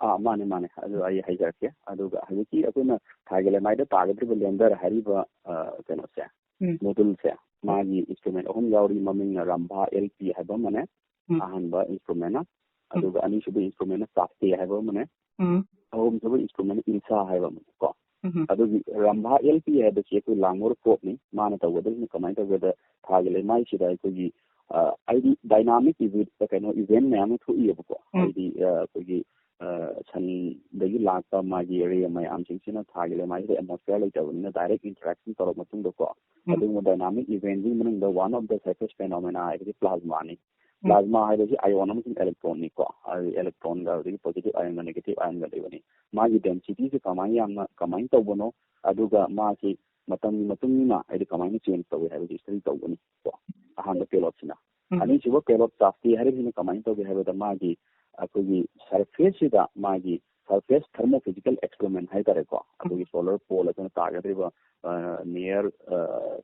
ꯑꯥ, ꯃꯥꯅꯦ, ꯃꯥꯅꯦ꯫ ꯑꯗꯨ ꯑꯩ ꯍꯥꯏꯖꯔꯛꯀꯦ꯫ ꯑꯗꯨꯒ ꯍꯧꯖꯤꯛꯀꯤ ꯑꯩꯈꯣꯏꯅ ꯊꯥꯒꯤ ꯂꯩꯃꯥꯏꯗ ꯇꯥꯒꯗꯧꯔꯤꯕ lander ꯍꯥꯏꯔꯤꯕ, ꯑ, ꯀꯩꯅꯣꯁꯦ, ꯎꯝ꯫ module ꯁꯦ, ꯃꯥꯒꯤ instrument ꯑꯍꯨꯝ ꯌꯥꯎꯔꯤ꯫ ꯃꯃꯤꯡꯅ ꯔꯝꯚꯥ L P ꯍꯥꯏꯕ ꯑꯃꯅꯦ, ꯎꯝ꯫ ꯑꯍꯥꯟꯕ instrument ꯅ꯫ ꯎꯝ꯫ ꯑꯗꯨꯒ ꯑꯅꯤꯁꯨꯕ instrument ꯅ ꯆꯥꯛꯇꯦ ꯍꯥꯏꯕ ꯑꯃꯅꯦ꯫ ꯎꯝ꯫ ꯑꯍꯨꯝꯁꯨꯕ instrument ꯅ ꯏꯜꯁꯥ ꯍꯥꯏꯕ ꯑꯃꯅꯦ ꯀꯣ꯫ ꯎꯝ꯫ ꯑꯗꯨꯒꯤ ꯔꯝꯚꯥ L P ꯍꯥꯏꯕꯁꯤ ꯑꯩꯈꯣꯏ ꯂꯥꯡꯃꯣꯔ probe ꯅꯤ꯫ ꯃꯥꯅ ꯇꯧꯒꯗꯕꯁꯤꯅ ꯀꯃꯥꯏꯅ ꯇꯧꯒꯦꯗ, ꯊꯥꯒꯤ ꯂꯩꯃꯥꯏꯁꯤꯗ ꯑꯩꯈꯣꯏꯒꯤ, ꯑ, ꯍꯥꯏꯗꯤ dynamic event, ꯀꯩꯅꯣ, event ꯃꯌꯥꯝ ꯑꯃ ꯊꯣꯛꯏꯕꯀꯣ꯫ ꯎꯝ꯫ ꯍꯥꯏꯗꯤ, ꯑ, ꯑꯩꯈꯣꯏꯒꯤ, ꯑ, ꯁꯟꯗꯒꯤ ꯂꯥꯛꯄ ꯃꯥꯒꯤ ray ꯃꯌꯥꯝꯁꯤꯡꯁꯤꯅ ꯊꯥꯒꯤ ꯂꯩꯃꯥꯏꯁꯤꯗ atmosphere ꯂꯩꯇꯕꯅꯤꯅ direct interaction ꯇꯧꯔꯕ ꯃꯇꯨꯡꯗꯀꯣ, ꯎꯝ꯫ ꯑꯗꯨꯒꯨꯝꯕ dynamic event ꯁꯤꯒꯤ ꯃꯅꯨꯡꯗ one of the surface phenomena ꯍꯥꯏꯕꯗꯤ plasma ꯅꯤ꯫ ꯎꯝ꯫ Plasma ꯍꯥꯏꯕꯁꯤ ion ꯑꯃꯁꯨꯡ electron ꯅꯤꯀꯣ꯫ ꯑꯗꯨ electron ꯒ ꯑꯗꯒꯤ positive ion ꯒ negative ion ꯒ ꯂꯩꯕꯅꯤ꯫ ꯃꯥꯒꯤ density ꯁꯦ ꯀꯃꯥꯏꯅ ꯌꯥꯝꯅ, ꯀꯃꯥꯏꯅ ꯇꯧꯕꯅꯣ, ꯑꯗꯨꯒ ꯃꯥꯁꯤ ꯃꯇꯝꯒꯤ ꯃꯇꯨꯡ ꯏꯟꯅ ꯍꯥꯏꯗꯤ ꯀꯃꯥꯏꯅ change ꯇꯧꯏ ꯍꯥꯏꯕꯁꯤ study ꯇꯧꯒꯅꯤ ꯀꯣ, ꯑꯍꯥꯟꯕ payload ꯁꯤꯅ꯫ ꯎꯝ꯫ ꯑꯅꯤꯁꯨꯕ payload ꯆꯥꯛꯇꯦ ꯍꯥꯏꯔꯤꯁꯤꯅ ꯀꯃꯥꯏꯅ ꯇꯧꯒꯦ ꯍꯥꯏꯕꯗ, ꯃꯥꯒꯤ ꯑꯩꯈꯣꯏꯒꯤ surface ꯁꯤꯗ ꯃꯥꯒꯤ surface thermophysical experiment ꯍꯥꯏꯇꯥꯔꯦꯀꯣ, ꯑꯩꯈꯣꯏꯒꯤ solar pole ꯑꯩꯈꯣꯏꯅ ꯇꯥꯒꯗꯧꯔꯤꯕ, ꯑ, near, ꯑ,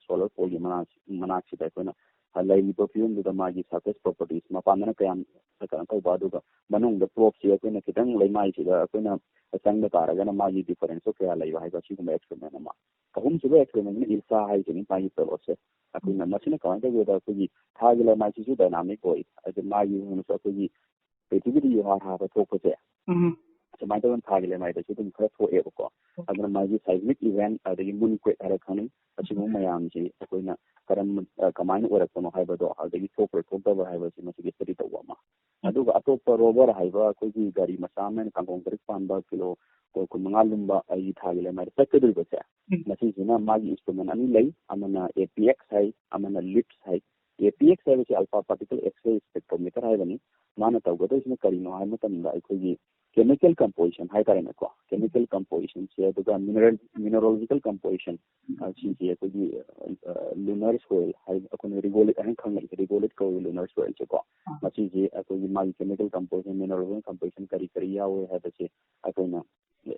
solar pole ꯒꯤ ꯃꯅꯥꯛ-, ꯃꯅꯥꯛꯁꯤꯗ ꯑꯩꯈꯣꯏꯅ ꯂꯩꯔꯤꯕ ꯐꯤꯕꯝꯗꯨꯗ ꯃꯥꯒꯤ surface properties, ꯃꯄꯥꯟꯗꯅ ꯀꯌꯥꯝ ꯀꯩꯅꯣ ꯇꯧꯕ, ꯑꯗꯨꯒ ꯃꯅꯨꯡꯗ probe ꯁꯤ ꯑꯩꯈꯣꯏꯅ ꯈꯤꯇꯪ ꯂꯩꯃꯥꯏꯁꯤꯗ ꯑꯩꯈꯣꯏꯅ ꯆꯪꯕ ꯇꯥꯔꯒꯅ ꯃꯥꯒꯤ difference ꯇꯣ ꯀꯌꯥ ꯂꯩꯕ ꯍꯥꯏꯕ ꯑꯁꯤꯒꯨꯝꯕ experiment ꯑꯃ꯫ ꯑꯍꯨꯝꯁꯨꯕ experiment ꯅ ꯏꯜꯁꯥ ꯍꯥꯏꯁꯤꯅꯤ, ꯃꯥꯒꯤ payload ꯁꯦ꯫ ꯑꯩꯈꯣꯏꯅ ꯃꯁꯤꯅ ꯀꯃꯥꯏꯅ ꯇꯧꯒꯦꯗ, ꯑꯩꯈꯣꯏꯒꯤ ꯊꯥꯒꯤ ꯂꯩꯃꯥꯏꯁꯤꯁꯨ dynamic ꯑꯣꯏ, ꯑꯗꯨ ꯃꯥꯒꯤ ꯍꯧꯅꯁꯨ ꯑꯩꯈꯣꯏꯒꯤ ꯄ꯭ꯔꯤꯊꯤꯕꯤꯗ ꯌꯨꯍꯥꯔ ꯍꯥꯕ ꯊꯣꯛꯄꯁꯦ, ꯎꯝ꯫ ꯁꯨꯃꯥꯏꯅ ꯇꯧꯗꯅ ꯊꯥꯒꯤ ꯂꯩꯃꯥꯏꯗꯁꯨ ꯑꯗꯨꯝ ꯈꯔ ꯊꯣꯛꯑꯦꯕꯀꯣ꯫ ꯎꯝ꯫ ꯑꯗꯨꯅ ꯃꯥꯒꯤ seismic event, ꯑꯗꯒꯤ moonquake ꯍꯥꯏꯔ ꯈꯪꯅꯩ, ꯑꯁꯤꯒꯨꯝꯕ ꯃꯌꯥꯝꯁꯤ ꯑꯩꯈꯣꯏꯅ ꯀꯔꯝ-, ꯑ, ꯀꯃꯥꯏꯅ ꯑꯣꯏꯔꯛꯄꯅꯣ ꯍꯥꯏꯕꯗꯣ, ꯑꯗꯒꯤ ꯊꯣꯛꯄ꯭ꯔꯥ ꯊꯣꯛꯇꯕ꯭ꯔꯥ ꯍꯥꯏꯕꯁꯤ ꯃꯁꯤꯒꯤ study ꯇꯧꯕ ꯑꯃ꯫ ꯎꯝ꯫ ꯑꯗꯨꯒ ꯑꯇꯣꯞꯄ rover ꯍꯥꯏꯕ ꯑꯩꯈꯣꯏꯒꯤ ꯒꯥꯔꯤ ꯃꯆꯥ ꯑꯃꯅ ꯀꯥꯡꯈꯣꯡ ꯇꯔꯨꯛ ꯄꯥꯟꯕ ꯀꯤꯂꯣ ꯀꯨꯟꯃꯉꯥ ꯂꯨꯝꯕ ꯑꯩꯒꯤ ꯊꯥꯒꯤ ꯂꯩꯃꯥꯏꯗ ꯆꯠꯀꯗꯧꯔꯤꯕꯁꯦ, ꯎꯝ꯫ ꯃꯁꯤꯁꯤꯅ ꯃꯥꯒꯤ instrument ꯑꯅꯤ ꯂꯩ, ꯑꯃꯅ A P X ꯍꯥꯏ, ꯑꯃꯅ LIPS high. A P X ꯍꯥꯏꯕꯁꯤ alpha particle X-ray spectrometer ꯍꯥꯏꯕꯅꯤ꯫ ꯃꯥꯅ ꯇꯧꯒꯗꯧꯔꯤꯁꯤꯅ ꯀꯔꯤꯅꯣ ꯍꯥꯏꯕ ꯃꯇꯝꯗ, ꯑꯩꯈꯣꯏꯒꯤ chemical composition ꯍꯥꯏꯇꯥꯔꯦꯅꯦꯀꯣ, chemical composition ꯁꯦ, ꯑꯗꯨꯒ mineral, mineralogical composition, ꯑ, ꯁꯤꯁꯦ ꯑꯩꯈꯣꯏꯒꯤ, ꯑ, lunar soil ꯍꯥꯏ, ꯑꯩꯈꯣꯏꯅ regolith ꯍꯥꯏꯅ ꯈꯪꯅꯩ, regolith ꯀꯧꯏ lunar soil ꯁꯦꯀꯣ꯫ ꯑꯥ꯫ ꯃꯁꯤꯁꯦ ꯑꯩꯈꯣꯏꯒꯤ ꯃꯥꯒꯤ chemical composition, mineralogical composition ꯀꯔꯤ ꯀꯔꯤ ꯌꯥꯎꯋꯦ ꯍꯥꯏꯕꯁꯦ ꯑꯩꯈꯣꯏꯅ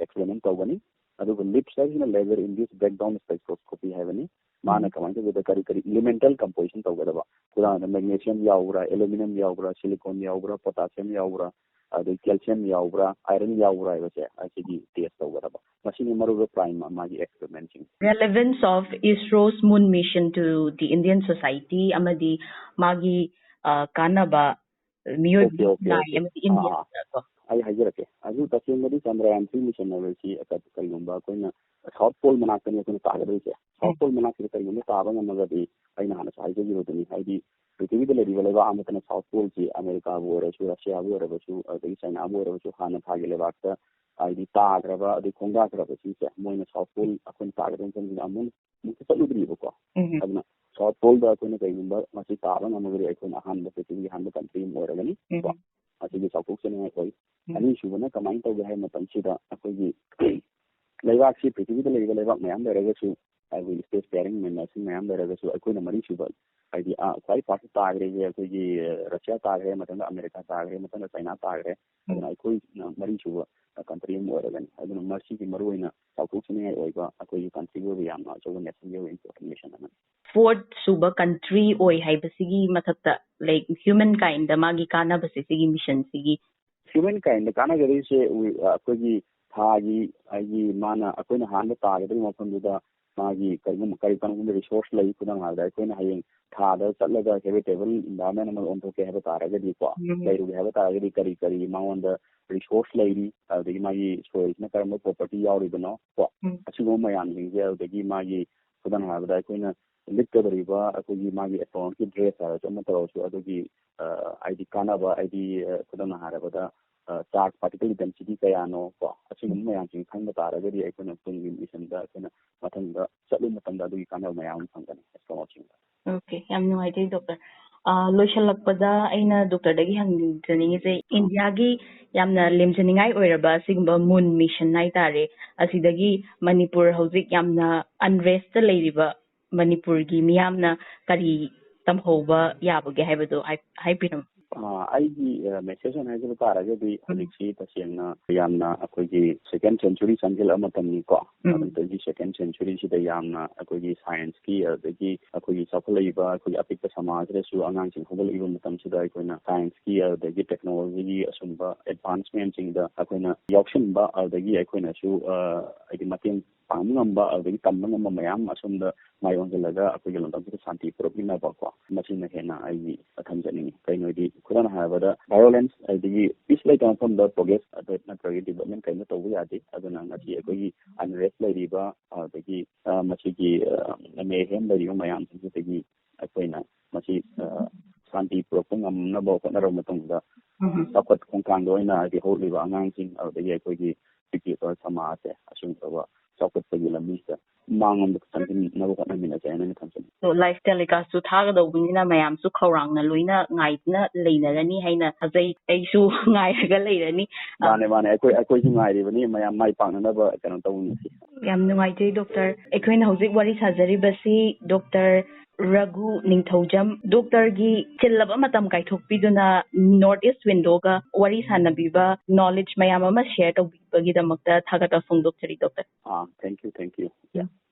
experiment ꯇꯧꯒꯅꯤ꯫ ꯑꯗꯨꯒ LIPS ꯍꯥꯏꯁꯤꯅ laser induced breakdown spectroscopy ꯍꯥꯏꯕꯅꯤ꯫ ꯃꯥꯅ ꯎꯝ꯫ ꯀꯃꯥꯏꯅ ꯇꯧꯒꯦꯗ, ꯀꯔꯤ ꯀꯔꯤ elemental composition ꯇꯧꯒꯗꯕ, ꯈꯨꯗꯥꯡꯗ magnesium ꯌꯥꯎꯕ꯭ꯔꯥ, aluminum ꯌꯥꯎꯕ꯭ꯔꯥ, silicon ꯌꯥꯎꯕ꯭ꯔꯥ, potassium ꯌꯥꯎꯕ꯭ꯔꯥ, ꯑꯗꯩ calcium ꯌꯥꯎꯕ꯭ꯔꯥ, iron ꯌꯥꯎꯕ꯭ꯔꯥ ꯍꯥꯏꯕꯁꯦ ꯑꯁꯤꯒꯤ test ꯇꯧꯒꯗꯕ꯫ ꯃꯁꯤꯅꯤ ꯃꯔꯨꯑꯣꯏꯕ prime ꯃꯥꯒꯤ experiment ꯁꯤꯡ꯫ Relevance of ISRO's moon mission to the Indian society ꯑꯃꯗꯤ ꯃꯥꯒꯤ ꯑ, ꯀꯥꯟꯅꯕ ꯃꯤꯑꯣꯏꯕꯒꯤ Okay, okay, ꯈꯨꯟꯅꯥꯏ okay. ꯑꯃꯗꯤ ꯑꯥ, India ꯑꯥ꯫ ꯑꯩ ꯍꯥꯏꯖꯔꯛꯀꯦ꯫ ꯍꯧꯖꯤꯛ ꯇꯁꯦꯡꯕꯗꯤ Chandrayaan three mission ꯍꯥꯏꯕꯁꯤ ꯑꯀ-, ꯀꯔꯤꯒꯨꯝꯕ ꯑꯩꯈꯣꯏꯅ South Pole ꯃꯅꯥꯛꯇꯅꯤ ꯑꯩꯈꯣꯏꯅ ꯇꯥꯒꯗꯣꯏꯁꯦ꯫ South Pole ꯃꯅꯥꯛꯁꯤꯗ ꯀꯔꯤꯒꯨꯝꯕ ꯇꯥꯕ ꯉꯝꯃꯒꯗꯤ ꯑꯩꯅ ꯍꯥꯟꯅꯁꯨ ꯍꯥꯏꯖꯈꯤꯕꯗꯨꯅꯤ, ꯍꯥꯏꯗꯤ ꯄ꯭ꯔꯤꯊꯤꯕꯤꯗ ꯂꯩꯔꯤꯕ ꯂꯩꯕꯥꯛ ꯑꯃꯠꯇꯅ South Pole ꯁꯤ ꯑꯃꯦꯔꯤꯀꯥꯕꯨ ꯑꯣꯏꯔꯁꯨ, ꯔꯁꯤꯌꯥꯕꯨ ꯑꯣꯏꯔꯕꯁꯨ, ꯑꯗꯒꯤ ꯆꯥꯏꯅꯥꯕꯨ ꯑꯣꯏꯔꯕꯁꯨ ꯍꯥꯟꯅ ꯊꯥꯒꯤ ꯂꯩꯕꯥꯛꯇ ꯍꯥꯏꯗꯤ ꯇꯥꯈ꯭ꯔꯕ, ꯑꯗꯩ ꯈꯣꯡꯗꯥꯈ꯭ꯔꯕꯁꯤꯡꯁꯦ ꯃꯣꯏꯅ South Pole ꯑꯩꯈꯣꯏꯅ ꯇꯥꯒꯗꯕ ꯃꯐꯝꯁꯤꯗ ꯑꯃꯨꯛ ꯑꯃꯨꯛꯇ ꯆꯠꯂꯨꯗ꯭ꯔꯤꯕꯀꯣ꯫ ꯎꯝ꯫ ꯑꯗꯨꯅ South Pole ꯗ ꯑꯩꯈꯣꯏꯅ ꯀꯩꯒꯨꯝꯕ ꯃꯁꯤ ꯇꯥꯕ ꯉꯝꯃꯒꯗꯤ ꯑꯩꯈꯣꯏꯅ ꯑꯍꯥꯟꯕ, ꯄ꯭ꯔꯤꯊꯤꯕꯤꯒꯤ ꯑꯍꯥꯟꯕ country ꯑꯃ ꯑꯣꯏꯔꯒꯅꯤ ꯎꯝ꯫ ꯀꯣ꯫ ꯃꯁꯤꯒꯤ ꯆꯥꯎꯊꯣꯛꯆꯅꯤꯡꯉꯥꯏ ꯑꯣꯏ꯫ ꯎꯝ꯫ ꯑꯅꯤꯁꯨꯕꯅ ꯀꯃꯥꯏꯅ ꯇꯧꯒꯦ ꯍꯥꯏꯕ ꯃꯇꯝꯁꯤꯗ ꯑꯩꯈꯣꯏꯒꯤ ꯂꯩꯕꯥꯛꯁꯤ ꯄ꯭ꯔꯤꯊꯤꯕꯤꯗ ꯂꯩꯔꯤꯕ ꯂꯩꯕꯥꯛ ꯃꯌꯥꯝ ꯂꯩꯔꯒꯁꯨ, ꯑꯩꯈꯣꯏꯒꯤ space faring ꯃꯌꯥꯝ ꯂꯩꯔꯒꯁꯨ ꯑꯩꯈꯣꯏꯅ ꯃꯔꯤꯁꯨꯕ, ꯍꯥꯏꯗꯤ, ꯑ, ꯈ꯭ꯋꯥꯏ first ꯇꯥꯈ꯭ꯔꯤꯁꯦ ꯑꯩꯈꯣꯏꯒꯤ, ꯑ, ꯔꯁꯤꯌꯥ ꯇꯥꯈ꯭ꯔꯦ, ꯃꯊꯪꯗ ꯑꯃꯦꯔꯤꯀꯥ ꯇꯥꯈ꯭ꯔꯦ, ꯃꯊꯪꯗ ꯆꯥꯏꯅꯥ ꯇꯥꯈ꯭ꯔꯦ꯫ ꯑꯗꯨꯅ ꯑꯩꯈꯣꯏꯅ ꯃꯔꯤꯁꯨꯕ country ꯑꯃ ꯑꯣꯏꯔꯒꯅꯤ꯫ ꯑꯗꯨꯅ ꯃꯁꯤꯒꯤ ꯃꯔꯨꯑꯣꯏꯅ ꯆꯥꯎꯊꯣꯛꯆꯅꯤꯡꯉꯥꯏ ꯑꯣꯏꯕ ꯑꯩꯈꯣꯏꯒꯤ country ꯒꯤ ꯑꯣꯏꯕ ꯌꯥꯝꯅ ꯑꯆꯧꯕ national ꯒꯤ ꯑꯣꯏꯕ important mission ꯑꯃꯅꯤ꯫ Fourth ꯁꯨꯕ country ꯑꯣꯏ ꯍꯥꯏꯕꯁꯤꯒꯤ ꯃꯊꯛꯇ, like, human kind ꯗ ꯃꯥꯒꯤ ꯀꯥꯟꯅꯕꯁꯦ ꯁꯤꯒꯤ mission ꯁꯤꯒꯤ? Human kind ꯗ ꯀꯥꯟꯅꯒꯗꯣꯏꯁꯦ, we-, ꯑꯩꯈꯣꯏꯒꯤ ꯊꯥꯒꯤ, ꯍꯥꯏꯗꯤ, ꯃꯥꯅ ꯑꯩꯈꯣꯏꯅ ꯍꯥꯟꯕ ꯇꯥꯒꯗꯧꯔꯤꯕ ꯃꯐꯝꯗꯨꯗ ꯃꯥꯒꯤ ꯀꯔꯤꯒꯨꯝꯕ, ꯀꯔꯤ, ꯀꯔꯤꯒꯨꯝꯕ resource ꯂꯩ꯫ ꯈꯨꯗꯝ ꯍꯥꯏꯔꯕꯗ, ꯑꯩꯈꯣꯏꯅ ꯍꯌꯦꯡ ꯊꯥꯗ ꯆꯠꯂꯒ habitable environment ꯑꯃ ꯑꯣꯟꯊꯣꯛꯀꯦ ꯍꯥꯏꯕ ꯇꯥꯔꯒꯗꯤꯀꯣ, ꯎꯝ꯫ ꯂꯩꯔꯨꯒꯦ ꯍꯥꯏꯕ ꯇꯥꯔꯒꯗꯤ ꯀꯔꯤ ꯀꯔꯤ ꯃꯉꯣꯟꯗ resource ꯂꯩꯔꯤ, ꯑꯗꯨꯗꯒꯤ ꯃꯥꯒꯤ soil ꯁꯤꯅ ꯀꯔꯝꯕ property ꯌꯥꯎꯔꯤꯕꯅꯣ ꯀꯣ, ꯎꯝ꯫ ꯑꯁꯤꯒꯨꯝꯕ ꯃꯌꯥꯝꯁꯤꯡꯁꯦ, ꯑꯗꯨꯗꯒꯤ ꯃꯥꯒꯤ, ꯈꯨꯗꯝ ꯍꯥꯏꯔꯕꯗ, ꯑꯩꯈꯣꯏꯅ ꯂꯤꯠꯀꯗꯧꯔꯤꯕ ꯑꯩꯈꯣꯏꯒꯤ ꯃꯥꯒꯤ astronaut ꯀꯤ dress ꯍꯥꯏꯔꯁꯨ ꯑꯃ ꯇꯧꯔꯁꯨ, ꯑꯗꯨꯒꯤ, ꯑ, ꯍꯥꯏꯗꯤ ꯀꯥꯟꯅꯕ, ꯍꯥꯏꯗꯤ, ꯑ, ꯈꯨꯗꯝ ꯍꯥꯏꯔꯕꯗ, ꯑ, charge, particle density ꯀꯌꯥꯅꯣ ꯀꯣ, ꯑꯁꯤꯒꯨꯝꯕ ꯃꯌꯥꯝꯁꯤꯡ ꯈꯪꯕ ꯇꯥꯔꯒꯗꯤ ꯑꯩꯈꯣꯏꯅ ꯇꯨꯡꯒꯤ mission ꯗ ꯑꯩꯈꯣꯏꯅ ꯃꯊꯪꯗ ꯆꯠꯂꯨꯕ ꯃꯇꯝꯗ ꯑꯗꯨꯒꯤ ꯀꯥꯟꯅꯕ ꯃꯌꯥꯝ ꯑꯃ ꯐꯪꯒꯅꯤ astronaut ꯁꯤꯡꯗ꯫ Okay, ꯌꯥꯝ ꯅꯨꯡꯉꯥꯏꯖꯩ, doctor꯫ ꯑ, ꯂꯣꯏꯁꯤꯜꯂꯛꯄꯗ ꯑꯩꯅ doctor ꯗꯒꯤ ꯍꯪꯖꯅꯤꯡꯉꯤꯁꯦ, India ꯒꯤ ꯌꯥꯝꯅ ꯂꯦꯝꯖꯅꯤꯡꯉꯥꯏ ꯑꯣꯏꯔꯕ ꯑꯁꯤꯒꯨꯝꯕ moon mission ꯍꯥꯏꯇꯥꯔꯦ, ꯑꯁꯤꯗꯒꯤ ꯃꯅꯤꯄꯨꯔ ꯍꯧꯖꯤꯛ ꯌꯥꯝꯅ unrest ꯇ ꯂꯩꯔꯤꯕ ꯃꯅꯤꯄꯨꯔꯒꯤ ꯃꯤꯌꯥꯝꯅ ꯀꯔꯤ ꯇꯝꯍꯧꯕ ꯌꯥꯕꯒꯦ ꯍꯥꯏꯕꯗꯣ ꯍꯥꯏ-, ꯍꯥꯏꯕꯤꯔꯝꯃꯨ꯫ ꯑꯥ, ꯑꯩꯒꯤ, ꯑ, message ꯑꯣꯏꯅ ꯍꯥꯏꯖꯕ ꯇꯥꯔꯒꯗꯤ, ꯎꯝ꯫ ꯍꯧꯖꯤꯛꯁꯤ ꯇꯁꯦꯡꯅ ꯌꯥꯝꯅ ꯑꯩꯈꯣꯏꯒꯤ second century ꯆꯪꯁꯤꯜꯂꯛꯑ ꯃꯇꯝꯅꯤꯀꯣ꯫ ꯎꯝ꯫ ꯑꯗꯨ ꯇ꯭ꯋꯦꯟꯇꯤ ꯁꯦꯀꯦꯟ ꯁꯦꯟꯆꯨꯔꯤꯁꯤꯗ ꯌꯥꯝꯅ ꯑꯩꯈꯣꯏꯒꯤ science ꯀꯤ, ꯑꯗꯒꯤ ꯑꯩꯈꯣꯏꯒꯤ ꯆꯥꯎꯈꯠꯂꯛꯏꯕ ꯑꯩꯈꯣꯏꯒꯤ ꯑꯄꯤꯛꯄ ꯁꯃꯥꯖꯁꯤꯗꯁꯨ ꯑꯉꯥꯡꯁꯤꯡ ꯍꯧꯒꯠꯂꯛꯏꯕ ꯃꯇꯝꯁꯤꯗ ꯑꯩꯈꯣꯏꯅ science ꯀꯤ, ꯑꯗꯒꯤ technology ꯒꯤ ꯑꯁꯨꯝꯕ advancement ꯁꯤꯡꯗ ꯑꯩꯈꯣꯏꯅ ꯌꯥꯎꯁꯤꯟꯕ, ꯑꯗꯒꯤ ꯑꯩꯈꯣꯏꯅꯁꯨ, ꯑ, ꯍꯥꯏꯗꯤ ꯃꯇꯦꯡ ꯄꯥꯡꯕ ꯉꯝꯕ, ꯑꯗꯒꯤ ꯇꯝꯕ ꯉꯝꯕ ꯃꯌꯥꯝ ꯑꯁꯣꯝꯗ ꯃꯥꯏ ꯑꯣꯟꯁꯤꯜꯂꯒ ꯑꯩꯈꯣꯏꯒꯤ ꯂꯝꯗꯝꯁꯤꯗ ꯁꯥꯟꯇꯤ ꯄꯨꯔꯛꯃꯤꯟꯅꯕꯀꯣ, ꯃꯁꯤꯅ ꯍꯦꯟꯅ ꯑꯩꯒꯤ ꯊꯝꯖꯅꯤꯡꯉꯤ꯫ ꯀꯩꯅꯣꯗꯤ, ꯈꯨꯗꯝ ꯍꯥꯏꯔꯕꯗ, violence, ꯑꯗꯒꯤ peace ꯂꯩꯇꯕ ꯃꯐꯝꯗ progress ꯑꯗ ꯅꯠꯇ꯭ꯔꯒ development ꯀꯔꯤꯝꯇ ꯇꯧꯕ ꯌꯥꯗꯦ꯫ ꯑꯗꯨꯅ ꯉꯁꯤ ꯑꯩꯈꯣꯏꯒꯤ unrest ꯂꯩꯔꯤꯕ, ꯑꯗꯒꯤ, ꯑ, ꯃꯁꯤꯒꯤ, ꯑ, mayhem ꯂꯩꯔꯤꯕ ꯃꯌꯥꯝꯁꯤꯡꯁꯤꯗꯒꯤ ꯑꯩꯈꯣꯏꯅ ꯃꯁꯤ, ꯑ, ꯁꯥꯟꯇꯤ ꯄꯨꯔꯛꯄ ꯉꯝꯅꯕ ꯍꯣꯠꯅꯔꯕ ꯃꯇꯨꯡꯗ, ꯎꯝ꯫ ꯆꯥꯎꯈꯠ ꯈꯣꯡꯊꯥꯡꯗ ꯑꯣꯏꯅ ꯍꯥꯏꯗꯤ ꯍꯧꯔꯛꯂꯤꯕ ꯑꯉꯥꯡꯁꯤꯡ, ꯑꯗꯨꯗꯒꯤ ꯑꯩꯈꯣꯏꯒꯤ ꯄꯤꯛꯂꯤꯕ ꯁꯃꯥꯖꯁꯦ ꯑꯁꯤꯒꯨꯝꯂꯕ ꯆꯥꯎꯈꯠꯄꯒꯤ ꯂꯝꯕꯤꯁꯤꯗ ꯃꯥꯡꯂꯣꯝꯗ ꯆꯪꯁꯤꯟꯅꯕ ꯍꯣꯠꯅꯃꯤꯟꯅꯁꯦ ꯍꯥꯏꯅ ꯑꯩꯅ ꯊꯝꯖꯅꯤꯡꯉꯤ꯫ ꯑꯗꯣ live telecast ꯁꯨ ꯊꯥꯒꯗꯧꯕꯅꯤꯅ ꯃꯌꯥꯝꯁꯨ ꯈꯧꯔꯥꯡꯅ ꯂꯣꯏꯅ ꯉꯥꯏꯗꯨꯅ ꯂꯩꯅꯔꯅꯤ ꯍꯥꯏꯅ ꯊꯥꯖꯩ꯫ ꯑꯩꯁꯨ ꯉꯥꯏꯔꯒ ꯂꯩꯔꯅꯤ꯫ ꯑ, ꯃꯥꯅꯦ, ꯃꯥꯅꯦ, ꯑꯩꯈꯣꯏ, ꯑꯩꯈꯣꯏꯁꯨ ꯉꯥꯏꯔꯤꯕꯅꯤ, ꯃꯌꯥꯝ ꯃꯥꯏ ꯄꯥꯛꯅꯅꯕ ꯀꯩꯅꯣ ꯇꯧꯃꯤꯟꯅꯁꯤ꯫ ꯌꯥꯝ ꯅꯨꯡꯉꯥꯏꯖꯩ, doctor꯫ ꯑꯩꯈꯣꯏꯅ ꯍꯧꯖꯤꯛ ꯋꯥꯔꯤ ꯁꯥꯖꯔꯤꯕꯁꯤ doctor ꯔꯘꯨ ꯅꯤꯡꯊꯧꯖꯝ꯫ Doctor ꯒꯤ ꯆꯤꯜꯂꯕ ꯃꯇꯝ ꯀꯥꯏꯊꯣꯛꯄꯤꯗꯨꯅ North East Window ꯒ ꯋꯥꯔꯤ ꯁꯥꯟꯅꯕꯤꯕ, knowledge ꯃꯌꯥꯝ ꯑꯃ share ꯇꯧꯕꯤꯕꯒꯤꯗꯃꯛꯇ ꯊꯥꯒꯠꯄ ꯐꯣꯡꯗꯣꯛꯆꯔꯤ, doctor꯫ Ah, thank you, thank you꯫ ꯌꯥ꯫